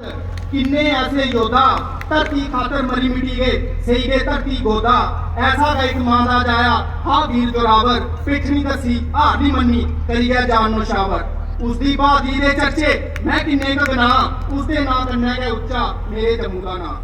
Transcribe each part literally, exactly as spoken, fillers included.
किन्ने ऐसे योद्धा धरती खातर मरी मिटी गए, सेई गए धरती गोदा। ऐसा गै इक मां दा जाया हा वीर जोरावर, पिट्ठ निं दस्सी, हार निं मन्नी, करी गेआ जान नौशावर। उसदी बहादरी दे चर्चे में किन्ने क गनां, उसदे नांऽ कन्नै गै उच्चा मेरे जम्मू दा नांऽ।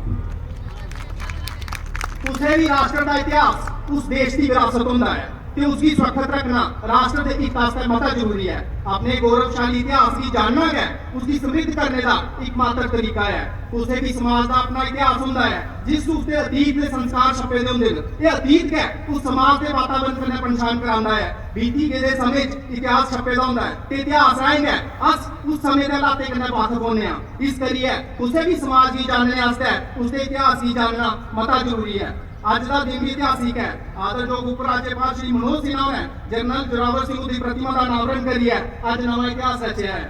कुसै बी राष्ट्र दा इतिहास उस देश दी विरासत होंदा ऐ ते उसगी सुरक्खत रक्खना राष्ट्र दे हित आस्तै मता जरूरी ऐ। अपने गौरवशाली इतिहास गी जानना गै उसगी समृद्ध करने दा इकमात्र तरीका ऐ। कुसै बी समाज दा अपना इतिहास होंदा ऐ, जिस च उसदे अतीत दे संस्कार छप्पे दे होंदे न। एह् अतीत गै उस समाज दे वातावरण कन्नै पन्छान करांदा ऐ। बीती गेदे समें च इतिहास छप्पे दा होंदा ऐ ते इतिहास राहें गै अस उस समें दे हालातें कन्नै वाकफ होन्ने आं। इस करियै कुसै बी समाज गी जानने आस्तै उसदे इतिहास गी जानना मता जरूरी ऐ। अज्ज दा दिन बी इतिहासिक ऐ। आदरजोग उपराज्यपाल श्री मनोज सिन्हा होरें जनरल जोरावर सिंह हुंदी प्रतिमा दा अनावरण करियै अज्ज नमां इतिहास रचेआ ऐ।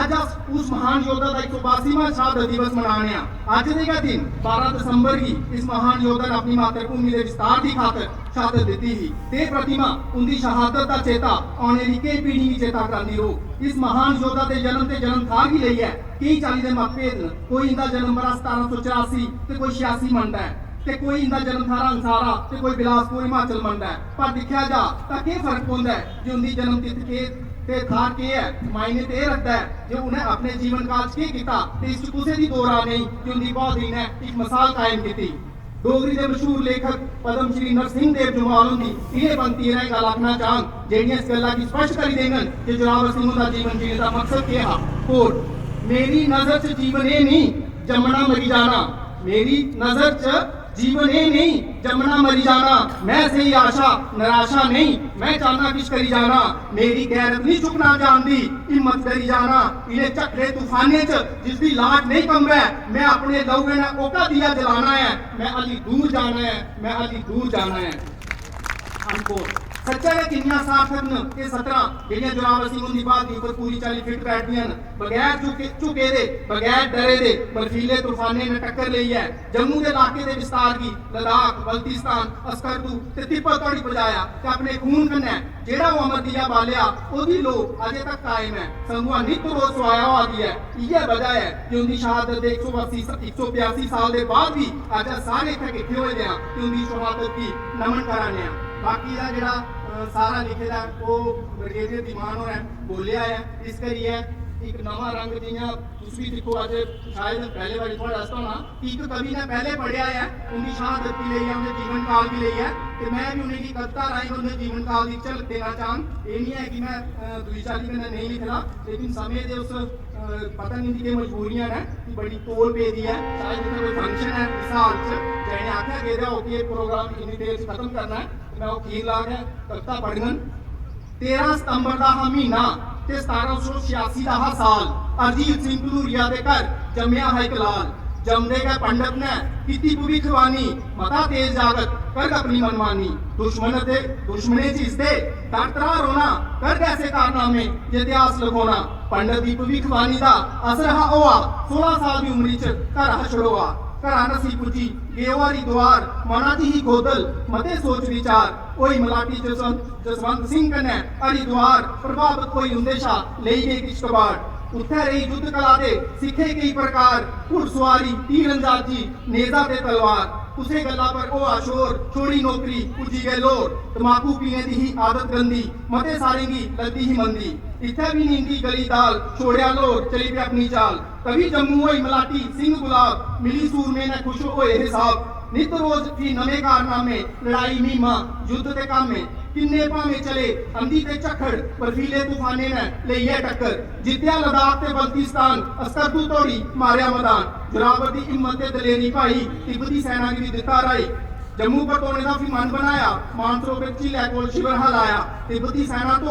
अज्ज अस उस महान योद्धा दा इक सौ बासीवां शहादत दिवस मनाने आं। अज्ज दे गै दिन बारां दिसंबर गी इस महान योद्धा ने अपनी मातृभूमि दे विस्तार दी खातर शहादत दित्ती ही। ते प्रतिमा उंदी शहादत दा चेता औने दी केई पीढ़ी गी चेता करांदी रौह्ग। इस महान योद्धा दे जन्म ते जन्म थाह्र गी लेइयै केई चाल्ली दे मतभेद न। कोई इंदा जन्म ब'रा सतारां सौ चरासी ते कोई छियासी मनदा ऐ ते कोई इंदा जन्म थाह्र अंसारा ते कोई बिलासपुर हिमाचल मनदा ऐ। पर दिक्खेआ जा तां केह् फर्क पौंदा ऐ जे उंदी जन्म तित्थ केह् ते थाह्र केह् ऐ? मायने ते एह् रखदा ऐ जे उ'नें अपने जीवन काल च केह् कीता ते इस च कुसै दी दो राऽ नेईं जे उंदी बहादरी ने इक मसाल कायम कीती। डोगरी दे मशहूर लेखक पद्म श्री नरसिंह देव जम्वाल हुंदी इ'नें पंक्तियें राहें गल्ल आखना चाह्ङ, जेह्ड़ियां इस गल्ला गी स्पष्ट करी देङन जे जोरावर सिंह हुंदा जीवन जीने दा मकसद केह् हा। Quote, मेरी नजर च जीवन एह् नेईं जम्मना मरी जाना, मेरी नजर च जीवन एह् नेईं जम्मना मरी जाना, में सेही आशा नराशा नेईं, में चाह्न्ना किश करी जाना, मेरी गैरत निं झुकना जानदी, हिम्मत करी जाना, इ'नें झक्खड़े तूफानें च जिसदी लाट नेईं कंबै, में अपने लहूए ने ओह्का दिया जलाना ऐ, में हल्ली दूर जाना ऐ, में हल्ली दूर जाना ऐ। Unquote। सच्चै गै किन्नियां सार्थक न एह् सतरां, जेह्ड़ियां जोरावर सिंह हुंदी बहादरी उप्पर पूरी चाल्ली फिट बैठदियां न। बगैर झुके, झुके दे, बगैर डरे दे, बर्फीले तूफानें ने टक्कर लेइयै जम्मू दे लाके दे विस्तार गी लद्दाख, बल्तिस्तान, अस्करदू ते तिब्बत धोड़ी पजाया ते अपने खून कन्नै जेह्ड़ा ओह् अमर दिया बालेआ, ओह्दी लोऽ अजें तक कायम ऐ। संगुआ नित्त रोज सुआया होआ दी ऐ। इ'यै वजह ऐ जे उं'दी शहादत दे इक सौ अस्सी सा-, इक सौ बयासी साल दे बाद बी अज्ज अस सारे इत्थै किट्ठे होए दे आं ते उं'दी शहादत गी नमन करा ने आं। बाकी दा जेह्ड़ा, अ, सारा लिखे दा ऐ, ओह् ब्रिगेडियर दीवान होरें बोलेआ ऐ। इस करियै इक नमां रंग, जि'यां तुस बी दिक्खो, अज्ज शायद पैह्ले बारी थुआढ़े आस्तै होना, कि इक कवि ने पैह्ले पढ़ेआ ऐ, उं'दी शहादत गी लेइयै, उं'दे जीवन काल गी लेइयै, ते में बी उ'नेंगी कविता राहें उं'दे जीवन काल दी झलक देना चाह्ङ। एह् निं ऐ कि में, अ, दूई चाल्ली कन्नै नेईं लिखना, लेकिन समें दे उस, अ, पता निं उं'दी केह् मजबूरियां न कि बड़ी तौल पेदी ऐ। शायद इत्थै कोई function ऐ इस हाल च, जां इ'नें आखेआ गेदा होग कि एह् program इन्नी देर च खत्म करना ऐ, ते में ओह् खीरला गै कविता पढ़ङन। तेरां सितंबर दा हा म्हीना ते सतारां सौ छियासी दा हा साल। अजीत सिंह भलूरिया दे घर जम्मेआ हा इक लाल। जमदे गै पंडत ने कीती भविक्खवाणी, मता तेज जागत करग अपनी मनमानी। दुश्मन ते दुश्मनें च इसदे डर त्राह् रौह्ना, करग ऐसे कारनामे जे इतिहास लखोना। पंडत दी भविक्खवाणी दा असर हा होआ, सोलां साल दी उमरी च घर हा छड़ोआ। घरा नस्सी पुज्जी गे ओह् हरिद्वार, मना दी ही खोदल, मते सोच विचार। होई मलाटी जसवंत, जसवंत सिंह कन्नै हरिद्वार, प्रभावत होई उं'दे शा लेई गे किश कबाड़। उत्थै रेही युद्ध कला दे सिक्खे केई प्रकार, घुड़सुआरी, तीरंदाजी, नेजा ते तलवार। कुसै गल्ला पर होआ शोर, छोड़ी नौकरी, पुज्जी गए लाहौर। तमाकू पीने दी ही आदत गंदी, मते सारें गी लगदी ही मंदी। इत्थै बी नींदी गली दाल, छोड़ेआ लाहौर, चली पे अपनी चाल। तभी जम्मू होई मलाटी सिंह गुलाब, मिली सूरमे ने खुश होए हे साहब। नित रोज फ्ही नमें कारनामे, लड़ाई म्हीमा, युद्ध ते कामे। किन्ने भामें चले अंधी ते झक्खड़, बर्फीले तूफानें ने लेइयै टक्कर। जित्तेआ लद्दाख ते बल्तिस्तान, अस्करदू धोड़ी मारेआ मदान। जोरावर दी हिम्मत ते दलेरी भाई, तिब्बती सैना गी बी दित्ता र्हाई। जम्मू परतोने दा फ्ही मन बनाया, मानसरोवर झीलै कोल शिवर हा लाया। तिब्बती सैना धोखा